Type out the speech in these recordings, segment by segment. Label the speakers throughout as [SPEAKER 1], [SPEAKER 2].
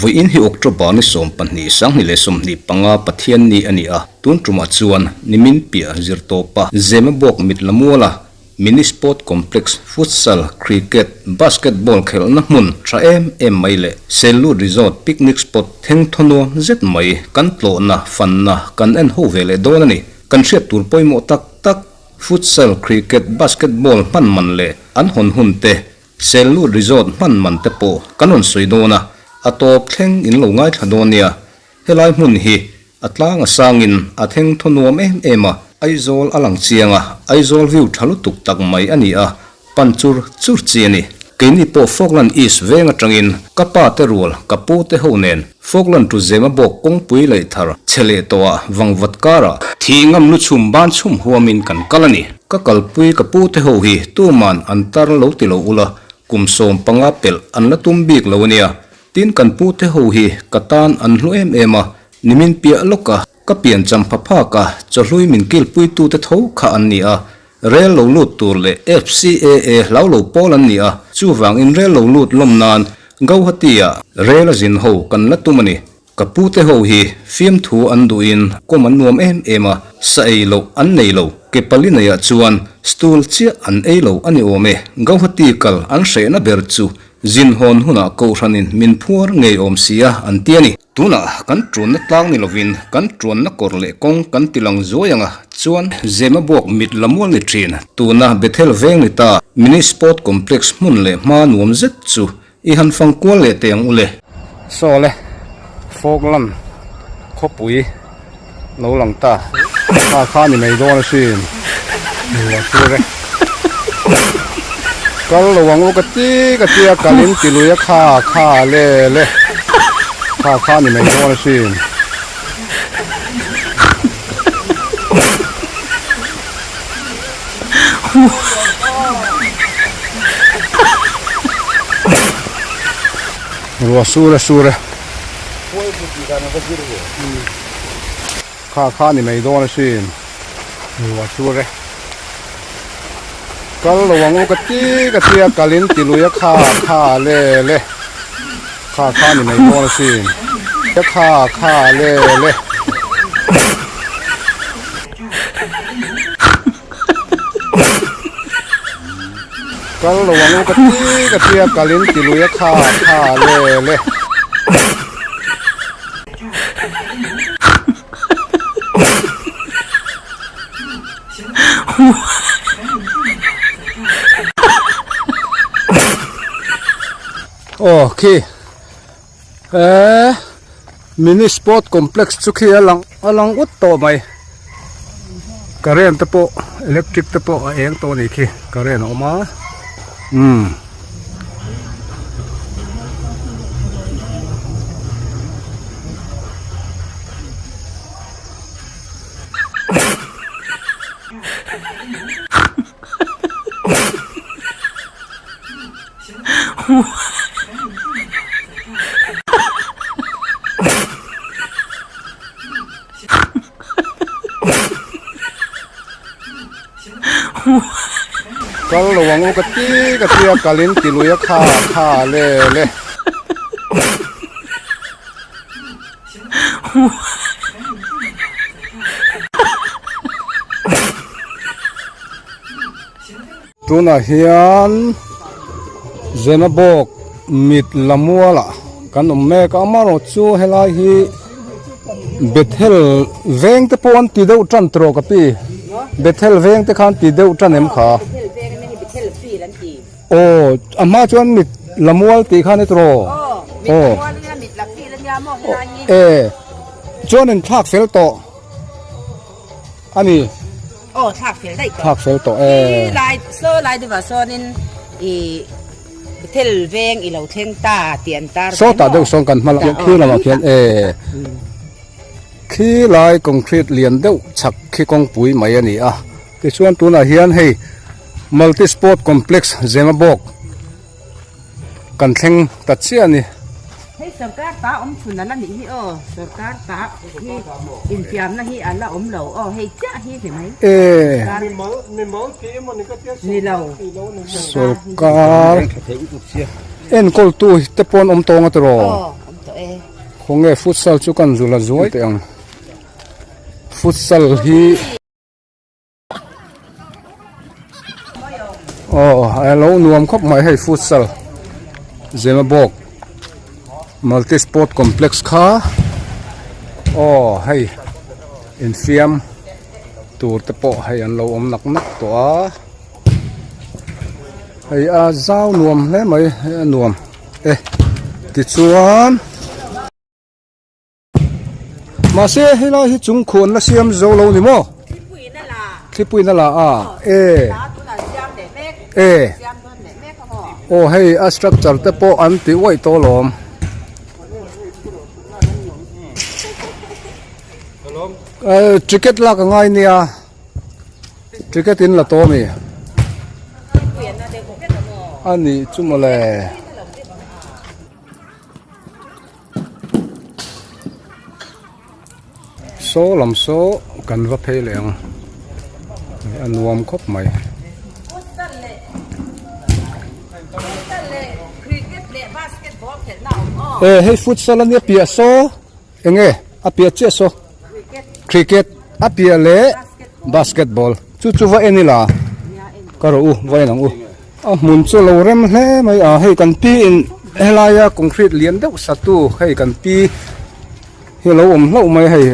[SPEAKER 1] Vawiin hi October ni 12 2025 Pathianni a ni a, tun tumah chuan nimin piah zir tawpa Zemabawk mit la muala Mini Sport Complex, Futsal, Cricket, Basketball khelhna hmun tha em em mai leh Sellut Resort Picnic Spot theng thaw nuam zet mai kan tlawhna, fanna kan en ho ve leh dawn a ni. Kan hriat tur pawimawh tak tak, Futsal, Cricket, Basketball hman man leh an hawn hun te, Sellut Resort hman man te pawh kan rawn sawi dawn a, a tawp thleng in lo ngaithla dawn nia. Helai hmun hi a tlang a sangin a theng thaw nuam em em a, Aizawl a lang chiang a, Aizawl view tha lutuk tak mai a ni a, pan chur chur chi a ni. Keini pawh Falkland East veng atangin ka pa te rual ka pu te ho nen Falkland to Zemabawk kawngpui laih thar chhe leh tawh ah vangvat karah thih ngam lu chhum ban chhum huamin kan kal a ni. Ka kalpui ka pu te ho hi tuman an tar lo ti lo ula, kum 15 pelh an la tum bik lo a nia. Tin kan pu te ho hi ka tan an hlu em em a, nimin piah lawk a, ka pian cham pha phak a, chawhlui min kilpui tu te tho kha an ni a, rel lo lut tur leh FCAA hlau lo pawl an ni a, chuvang in rel lo lut lawm nan Gauhati ah rel a zin ho kan la tum a ni. Ka pu te ho hi fiamthu an duh in kawm an nuam em em a, sa ei loh an nei lo, ke pali nei ah chuan stool chiah an ei lo a ni awm e, Gauhati kal an hrehna ber chu Zin hawn hunah Kohhranin min phuar ngei awm si a, an ti a ni. Tunah kan tuanna tlang ni lovin kan tuanna kawr leh kawng kan ti lang zuai ang a, chuan Zemabawk mit la mual ni thin. Tuna Bethel veng ni ta Mini Sport Complex hmun leh hma nuam zet chu i han fang kual leh teh ang u le.
[SPEAKER 2] Saw le, Falkland khawpui lo lang ta. Kha kha ni mai dawn asin. Nuam tur e. Kal lo ang u ka ti ka ti a kal in ti lui a kha kha le le. Kha kha ni mai dawn asin. Ruah sur a sur e. Kha kha ni mai dawn asin. Ruah sur e. Kal lo ang u ka ti ka ti a kal in ti lui a kha kha le le. Kha kha ni mai dawn asin. Kha kha le le. Kal lo ang u ka ti ka ti a kal in ti lui a kha kha le le. Aw khi eee mini sport complex chu khi a lang a lang ut tawh mai current te pawh electric te pawh a eng tawh a nih khi current a awm a umm. Kal lo ang u ka ti ka ti a kal in ti lui a kha kha le le. Tunah hian Zemabawk mit la mualah kan awm mek a, amaherawh chu helai hi Bethel veng te pawh an ti deuh tan tawh ka pi, Bethel veng te khan ti deuh tan em kha? Aw a hma chuan mit la mual tih kha ni tawh aw e chuan in thlak fel tawh a ni.
[SPEAKER 3] Aw thlak fel daih
[SPEAKER 2] tawh. Thlak fel tawh e.
[SPEAKER 3] Khi lai saw lai deuhah sawnin i Bethel veng i lo thleng ta tih an tar ve maw?
[SPEAKER 2] Sawtah deuh sawn kan hma la khi lamah khian e khi lai concrete lian deuh chhak khi kawngpui mai a ni a tichuan tunah hian hei multi sport complex Zemabawk kan thleng ta chiah a ni.
[SPEAKER 3] sorkar ta awm chhun a la nih hi aw, sorkar ta hi infiamna hi a la awm lo aw, hei chiah hi ni mai. Ni lo.
[SPEAKER 2] Sorkar enkawltu te pawh an awm tawng a tiraw?
[SPEAKER 3] Aw, awm tawh e.
[SPEAKER 2] Khawnge futsal chu kan zul a zuai teh ang. Futsal hi. Aw a lo nuam khawp mai hei futsal Zemabawk multi sport complex kha aw hei infiam tur te pawh hei an lo awm nak nak tawh a hei a zau nuam hle mai hei a nuam e tichuan. Mahse helai hi chung khuan la siam zo lo ni maw? Thlipuiin a la a e e aw hei a structure te pawh an ti uaih tawh alawm. Ticket lak a ngai nia ticket in la tawh a mi a nih chu mawle. Saw lam saw kan va phei leh ang a nuam khawp mai. E hei futsal ania piah saw eng nge a piah chiah saw cricket a piah leh basketball chu chu va en ila ka rawh u va en ang u. A hmun chu lo rem hle mai a hei kan pi in helaia concrete lian deuh satu hei kan pi hi a lo awm hlauh mai hei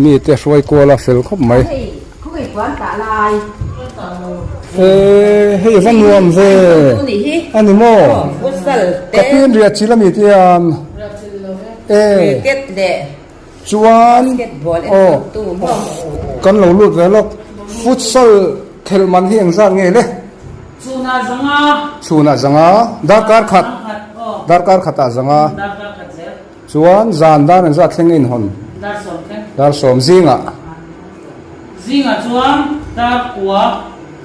[SPEAKER 2] mite hruai kual a fel khawp mai eee hei va nuam ve a ni maw ka pi in riah chilh a mi tiang ee chuan aw kan lo lut ve lawk futsal. Khelh man hi engzat nge le?
[SPEAKER 4] Chhunah zanga.
[SPEAKER 2] Chhunah zanga. Darkar khat. Darkar khatah zanga.
[SPEAKER 4] Darkar khat zel.
[SPEAKER 2] Chuan zan dar engzat thleng nge inhawn?
[SPEAKER 4] Dar sawm thleng.
[SPEAKER 2] Dar sawm zingah.
[SPEAKER 4] Zingah chuan dar kua.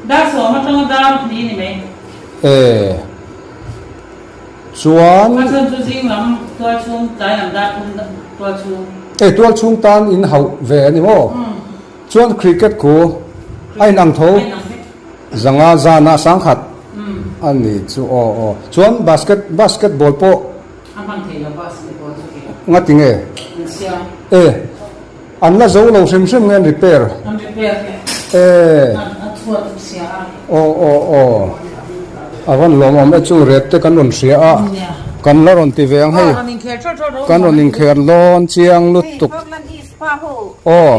[SPEAKER 4] Dar sawm atanga dar hnih ni mai.
[SPEAKER 2] E. Chuan.
[SPEAKER 4] A chhan chu zing lam tual chhung tlai lam dar thum tual chhung.
[SPEAKER 2] E tual chhung tan in hauh ve a ni maw? Chuan cricket khu a inang tho zanga zana sangkhat a ni chu aw aw. Chuan basket basketball pawh ngati nge? E an la zo lo hrim hrim nge an repair? E aw aw aw a van lawmawm e chu ret te kan rawn hria a kan la rawn ti ve ang hei kan rawn inkher dawn chiang lutuk. Aw,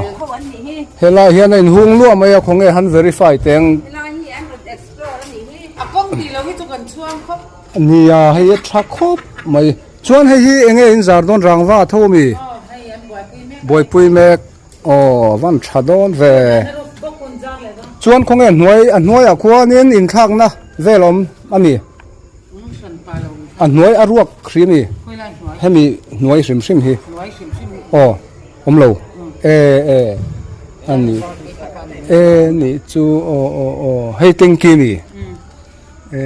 [SPEAKER 2] helai hian a inhung luah mai a, khawnge han verify teh ang. Nia, hei a tha khawp mai. Chuan hei hi enge in zar dawn rangva a tho ami? Buaipui mek. Aw, van tha dawn ve. Chuan khawnge hnuai, a hnuaiah khuanin inthlakna vel awm a ni. A hnuai a ruak hri ami? Hemi hnuai hrim hrim hi. Aw awm lo e e a ni e ni chu aw aw aw hei tanky a ni e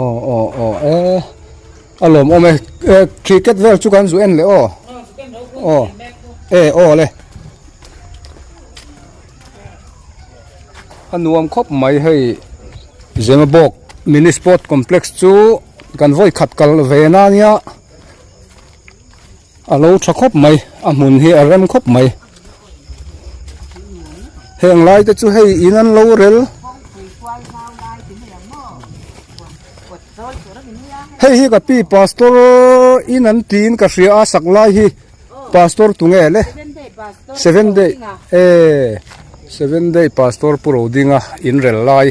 [SPEAKER 2] aw aw aw e a lawmawm e cricket vel chu kan zu en leh aw aw e aw le. A nuam khawp mai hei Zemabawk mini sport complex chu kan vawi khat kal ve na nia a lo tha khawp mai a hmun hi a rem khawp mai heng lai te chu hei in an lo rel hei hi ka pi pastor in an tiin ka hria a sak lai hi. Pastor tunge le? Seven day e seven day pastor pu Rodinga in rel lai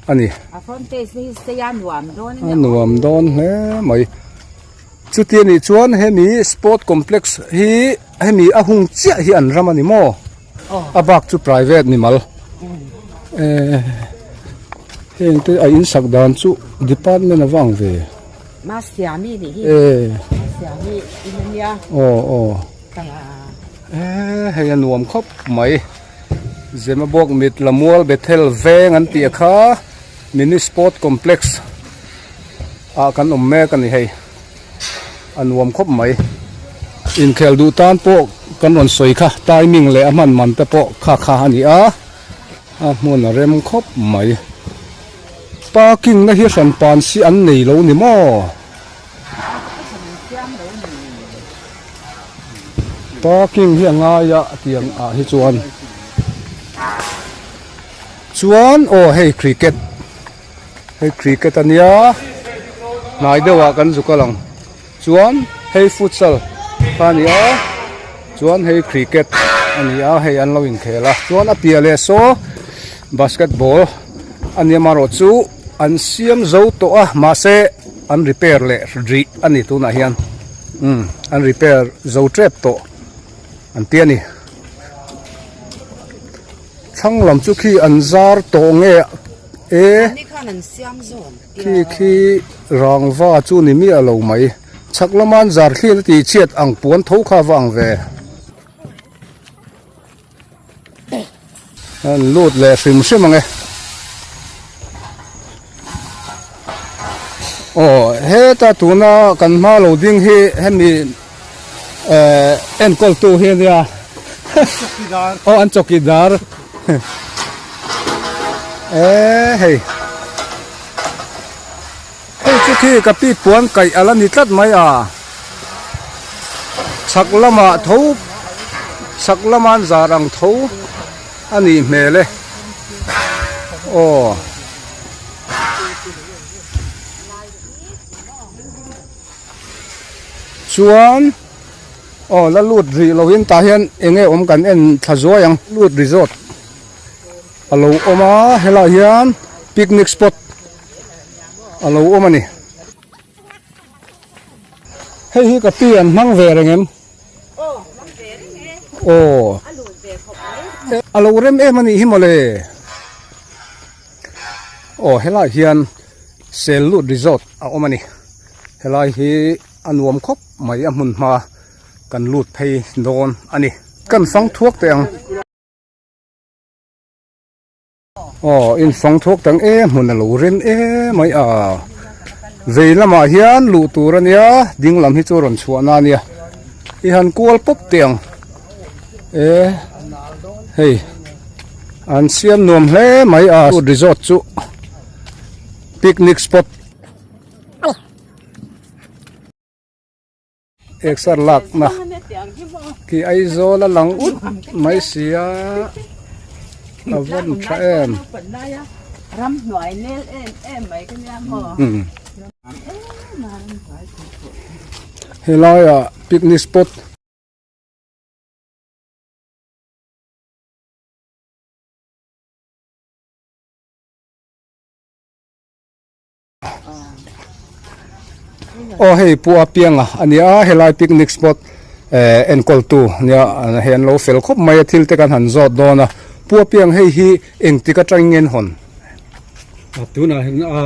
[SPEAKER 2] a ni.
[SPEAKER 3] A front page hi sei a nuam dawn
[SPEAKER 2] a nuam dawn hle mai. Chuti a nih chuan hemi sport complex hi hemi a hung chiah hi an ram a ni maw? A bak chu private ni mal. E heng te a insak dan chu department a vang ve.
[SPEAKER 3] Masiami nih hi.
[SPEAKER 2] E.
[SPEAKER 3] Masiami in ania.
[SPEAKER 2] Aw aw. E hei a nuam khawp mai. Zemabawk mit Lamual Bethel veng an tih kha mini sport complex ah kan awm mek a ni hei. A nuam khawp mai. Inkhel duh tan pawh kan rawn sawi kha timing leh a hman man te pawh kha kha a ni a, a hmun a rem khawp mai. Parking na hi hran pan si an nei lo ni maw? Parking hi a ngai a tiang ah hi chuan chuan aw hei cricket hei cricket a nia hnai deuh ah kan zuk a lang chuan hei futsal kha a ni a chuan hei cricket a ni a hei an lo inkhel a chuan a piah leh saw basketball a nia marawh chu an siam zo tawh a mahse an repair leh rih a ni tunah hian umm an repair zo tep tawh an ti a ni thlang lam chu khi an zar tawh nge e khi khi rangva chu ni miah lo mai chhak lama an zar thlian a tih chhiat ang puan tho kha va ang ve. An lut leh hrim hrim ang e. Aw heta tuna kan hma lo ding hi hemi eh enkawl tu hi ania aw an chawkidar eh hei hei chu khi ka pi puan kaih ala ni tlat mai a. Chhak lamah tho chhak lama an zar ang tho a nih hmel e aw chuan aw la lut rih lovin tah hian eng nge awm kan en thla zuai ang lut resort a lo awm a helaiah hian picnic spot a lo awm a ni. Hei hi ka pi an hmang ve reng em?
[SPEAKER 3] Aw, hmang ve reng e.
[SPEAKER 2] Aw.
[SPEAKER 3] A lut ve khawp mai.
[SPEAKER 2] A lo rem em a nih hi mawle. Aw, helai hian Sellut Resort a awm a ni. Helai hi a nuam khawp mai a hmun hma kan lut phei dawn a ni. Kan fang thuak teh ang. Aw infang thuak tang e hmun a lo rem emai a vei lamah hian luh tur a nia ding lam hi chu rawn chhuah na a nia i han kual pawp teh ang e hei an siam nuam hle mai a resort chu picnic spot. Exer lakna khi Aizawl a lang ut mai sia a van tha em. Helaiah picnic spot. Aw hei pu a pianga a nia helai picnic spot eh enkawl tu nia hei an lo fel khawp mai a thil te kan han zawt dawn a pu a piang hei hi engtik atangin nge an hawn?
[SPEAKER 5] A tunah hian a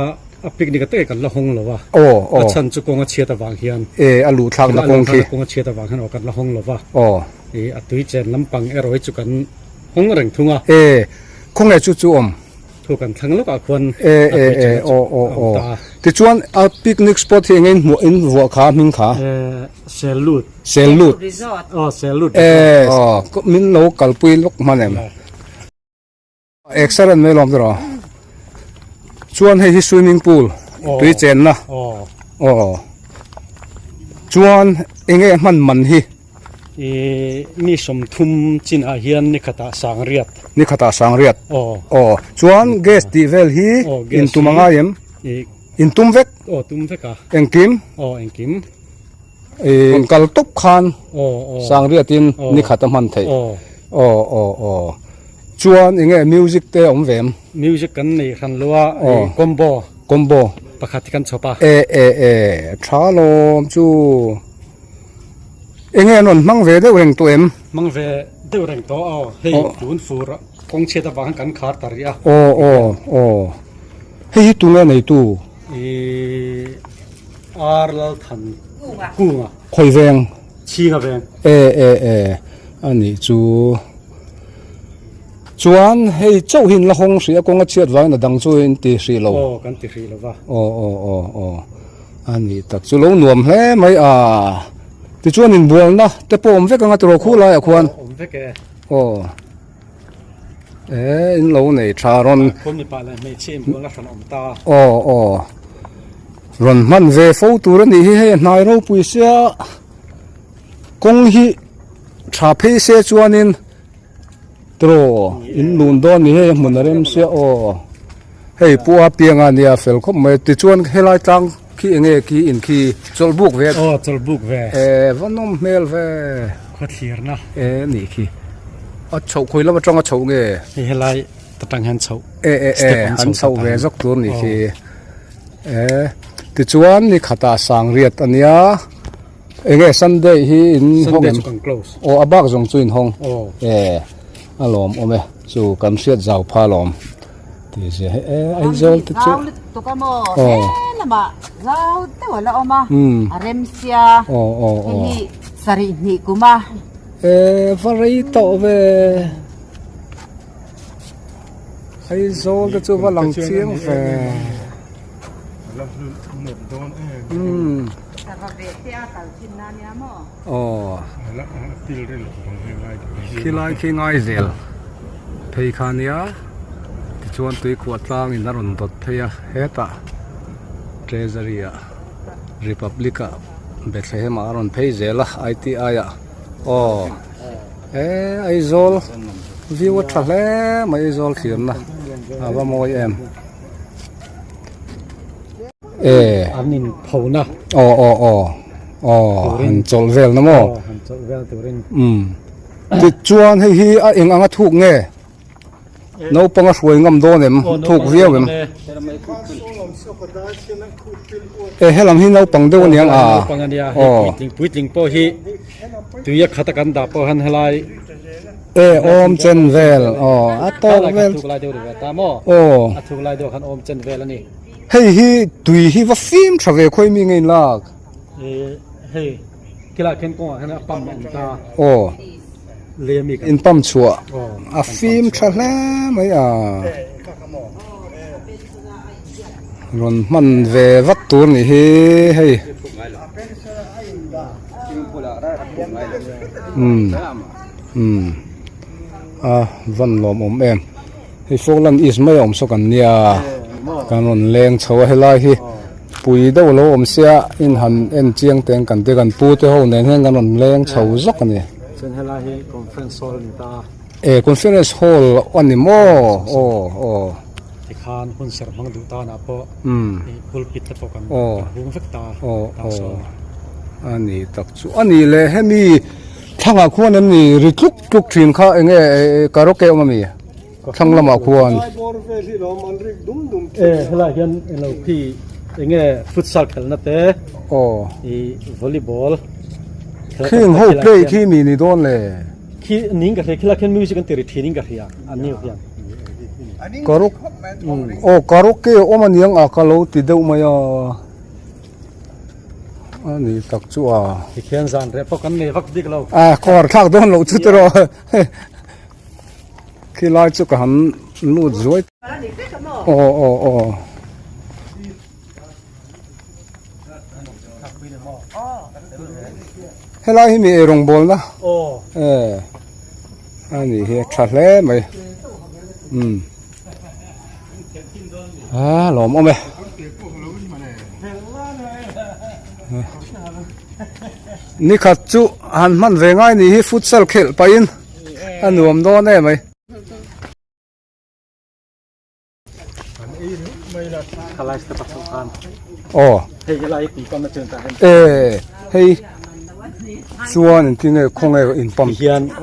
[SPEAKER 5] a picnic a te kan la hawng lo a
[SPEAKER 2] aw aw
[SPEAKER 5] a chhan chu kawng a chhiat avang hian
[SPEAKER 2] e a luh thlak na kawng khi
[SPEAKER 5] a kawng a chhiat avang hian aw kan la hawng lo va
[SPEAKER 2] aw
[SPEAKER 5] e a tui chen lampang erawh hi chu kan hawng reng thung a
[SPEAKER 2] e khawnge chu chu awm?
[SPEAKER 5] Thu kan thlang lawkah khuan
[SPEAKER 2] E e e aw aw aw tichuan a picnic spot hi eng in hmuh in vuah kha hming kha
[SPEAKER 5] E Sellut
[SPEAKER 2] Sellut
[SPEAKER 3] Resort
[SPEAKER 5] aw Sellut
[SPEAKER 2] E aw min lo kalpui lawk hman em Exer an mai lawm tawh chuan hei hi swimming pool tui chenna aw chuan eng nge hman man hi.
[SPEAKER 5] I mi 30 chinah hian ni khatah sangriat.
[SPEAKER 2] Ni khatah sangriat.
[SPEAKER 5] Aw.
[SPEAKER 2] Aw. Chuan gas tih vel hi in tum a ngai em?
[SPEAKER 5] I.
[SPEAKER 2] In tum vek?
[SPEAKER 5] Aw tum vek a.
[SPEAKER 2] Engkim?
[SPEAKER 5] Aw engkim.
[SPEAKER 2] I rawn kal tawp khan
[SPEAKER 5] Aw aw.
[SPEAKER 2] sangriatin ni khat a hman theih.
[SPEAKER 5] Aw.
[SPEAKER 2] Aw aw aw. Chuan eng nge music te a awm ve em?
[SPEAKER 5] Music kan nei hran lo a, combo.
[SPEAKER 2] Combo.
[SPEAKER 5] Pakhat hi kan chhawp a.
[SPEAKER 2] E e e tha lawm chu. Enge an rawn hmang ve deuh reng tawh em?
[SPEAKER 5] Hmang ve deuh reng tawh aw, hei tun fur kawng chhiat avang khan kan khar ta rih a.
[SPEAKER 2] Aw aw aw, hei hi tunge neitu?
[SPEAKER 5] I Ar Lalthan Kunga.
[SPEAKER 2] Khawi veng?
[SPEAKER 5] Chhinga veng.
[SPEAKER 2] E e e, a nih chu. Chuan hei chauh hi in la hawng hrih a, kawng a chhiat vangin a dang chu in ti hrih lo.
[SPEAKER 5] Aw kan ti hrih lo va.
[SPEAKER 2] Aw aw aw aw. A nih tak chu lo nuam hle mai a. Tichuan inbualna te pawh awm vek anga tiraw khu laiah khuan.
[SPEAKER 5] Awm vek e.
[SPEAKER 2] Aw. E in lo nei tha rawn.
[SPEAKER 5] Khuan mipa leh hmeichhia inbualna hran awm ta.
[SPEAKER 2] Aw aw. Rawn hman ve fo tur a nih hi hei a hnai ropui sia kawng hi tha phei se chuanin Tiraw in lun dawn ni hei a hmun a rem sia aw hei pu a piang a nia fel khawp mai tichuan helai tlang khi eng nge khi in khi chawlh buk ve
[SPEAKER 5] aw chawlh buk ve
[SPEAKER 2] e va nawm hmel ve
[SPEAKER 5] khaw thlirna
[SPEAKER 2] e nih khi a chhoh khawi lam atanga chhoh nge
[SPEAKER 5] hei helai ta tang hian chhoh
[SPEAKER 2] e e e an chhoh ve zawk tur nih khi e tichuan ni khatah sangriat a nia. Enge Sunday hi in hawng em?
[SPEAKER 5] Sunday chu kan close.
[SPEAKER 2] Aw a bak zawng chu in hawng.
[SPEAKER 5] Aw.
[SPEAKER 2] E a lawm awm e chu kan hriat zau pha lawm ti zia he e Aizawl te chu.
[SPEAKER 3] Zau lutuk a maw he lamah zau deuh a la awm a a rem sia
[SPEAKER 2] aw aw aw
[SPEAKER 3] hei hi sarih hnih kum a.
[SPEAKER 2] E va rei tawh ve Aizawl te chu va lang chiang ve. Aw khilai khi ngai zel phei kha nia tichuan tuikhuah tlangin a rawn dawt phei a hetah treasury ah republic ah Bethlehem ah a rawn phei zel a I_T_I ah aw he Aizawl view a tha hle mai Aizawl thirna a va mawi em. E.
[SPEAKER 5] An in phona.
[SPEAKER 2] Aw aw aw aw han chawlh vel na maw?
[SPEAKER 5] Aw han chawlh vel turin.
[SPEAKER 2] Um. Tichuan hei hi a eng anga thuk nge? Naupang a hruai ngam dawn em? Thuk viau em? E helam hi naupang deuh aniang a.
[SPEAKER 5] Naupang ania hei puitling puitling pawh hi tui a khat a kan dah pawh han helai
[SPEAKER 2] E awm chen vel aw a tawk vel.
[SPEAKER 5] A thuk lai deuh ri ve ta maw?
[SPEAKER 2] Aw.
[SPEAKER 5] A thuk lai deuh khan awm chen vel a ni.
[SPEAKER 2] Hei hi tui hi va fim tha ve khawi mi nge in lak?
[SPEAKER 5] E hei khilai khen kawngah khan a pump a awm ta.
[SPEAKER 2] Aw.
[SPEAKER 5] Lei ami kan.
[SPEAKER 2] In pump chhuah. A fim tha hle mai a. Rawn hman ve vat tur nih hi hei. Umm umm a van lawmawm em. Hei Falkland East mai a awm saw kan nia kan rawn leng chho a helai hi pui deuh a lo awm sia in han en chiang teng kan ti kan pu te ho nen hian kan rawn leng chho zawk a ni.
[SPEAKER 5] Chuan helai hi conference hall a ni ta a.
[SPEAKER 2] E conference hall a ni maw aw aw.
[SPEAKER 5] Tikhan hun serh hmang duh tanah pawh pulpit te pawh kan hung vek ta
[SPEAKER 2] aw aw a ni tak chu a ni le hemi thlangah khuan em ni ri tluk tluk thin kha enge karaoke awm a mi? Thlang lamah khuan.
[SPEAKER 5] E helai hian eng lo khi enge futsal khelna te
[SPEAKER 2] aw
[SPEAKER 5] i volleyball
[SPEAKER 2] khing ho play khi mi ni dawn le
[SPEAKER 5] khi ning ka hria khilai khian music an ti ri thin in ka hria an ni hian
[SPEAKER 2] karok aw karaoke awm aniang a ka lo ti deuh mai a. A ni tak chu a.
[SPEAKER 5] Tikhian zan reh pawh kan nei vak bik lo.
[SPEAKER 2] A kawr thlak dawn loh chu tiraw. Khi lai chu ka han lut zuai. Aw aw aw. Helai hi mi eirawng bawlna. E a ni hi a tha hle mai. Um. A lawm awm e. Nikhat chu han hman ve ngai ni hi futsal khelh pahin a nuam dawn em mai. Aw e hei chuan engtin nge khawnge in pump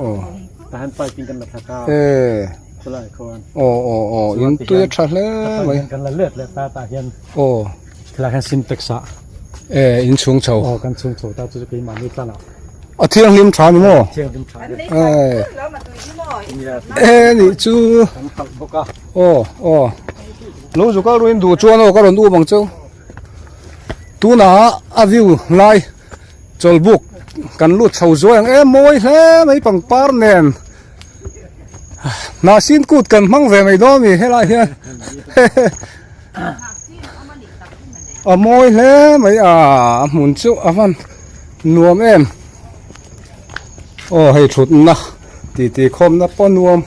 [SPEAKER 2] aw e. Aw aw aw in tui a tha hle mai.
[SPEAKER 5] Kan la let leh ta tah hian.
[SPEAKER 2] Aw.
[SPEAKER 5] Khilai hian sintex ah.
[SPEAKER 2] E in chhung chho.
[SPEAKER 5] Aw kan chhung chho ta chu chu keimahni tlan ah.
[SPEAKER 2] A thianghlim tha ni maw?
[SPEAKER 5] Thianghlim tha e.
[SPEAKER 2] E nih chu.
[SPEAKER 5] Kan khalh bawk a.
[SPEAKER 2] Aw aw. Lo zu kal ruin duh chuan aw ka rawn um ang cheu. Tunah a view lai chawlhbuk kan lut chho zuai ang em mawi hle mai pangpar nen. Hnahsin kut kan hmang ve mai dawn a ni helai hian. A mawi hle mai a a hmun chu a van nuam em aw hei thutna titi khawmna pawh nuam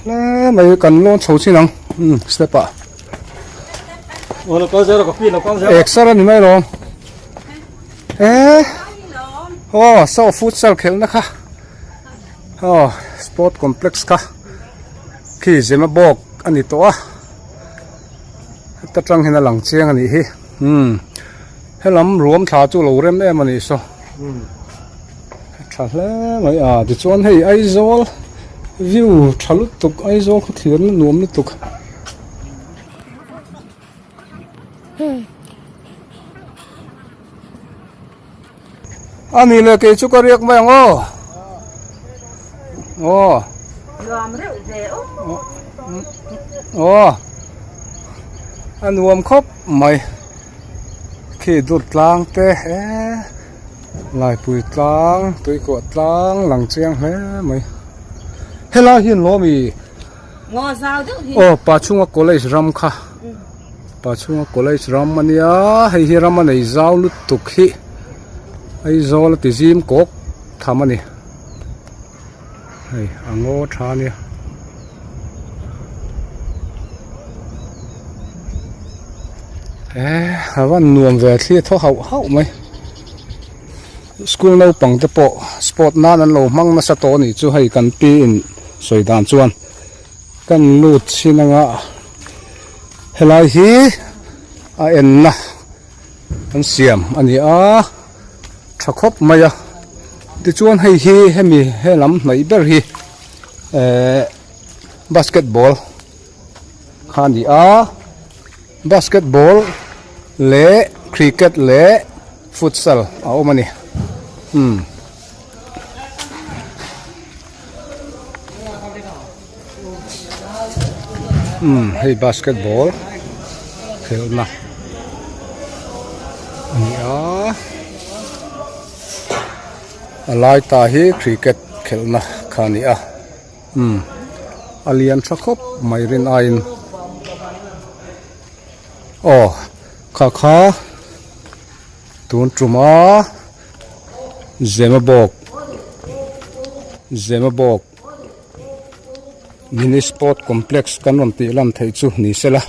[SPEAKER 2] hle mai kan lawn chho chin ang umm step ah exer a ni mai lawm eh aw saw futsal khelhna kha aw sport complex kha khi Zemabawk a ni tawh a. Heta tang hian a lang chiang a nih hi umm helam ruam thla chu lo rem em a nih saw tha hle mai a tichuan hei Aizawl view tha lutuk Aizawl khaw thlir na nuam lutuk. A ni le kei chu ka riak mai ang aw. Aw.
[SPEAKER 3] Nuam reuh ve aw.
[SPEAKER 2] Aw. A nuam khawp mai. Khi dur tlang te e Laipui tlang tuikuah tlang lang chiang hle mai. Helai hi an lawm i.
[SPEAKER 3] Ngaw zau deuh hi.
[SPEAKER 2] Aw pa chhunga college ram kha. Pa chhunga college ram a nia hei hi ram a nei zau lutuk hi Aizawl a ti zim kawk tham a ni. Hei a ngaw tha a nia. Eh a van nuam ve thli a thaw hauh hauh mai. School naupang te pawh sport nan an lo hmang nasa tawh a nih chu hei kan pi in sawi dan chuan kan lut chin anga helai hi a enna an siam a ni a tha khawp mai a tichuan hei hi hemi helam hnaih ber hi ehh basketball kha a ni a. Basketball leh cricket leh futsal a awm a ni umm. Umm hei basketball khelhna a ni a a lai ta hi cricket khelhna kha a ni a. Umm a lian tha khawp mai rin aiin aw kha kha tun tuma Zemabawk Zemabawk mini sport complex kan rawn tih lan theih chu ni sela.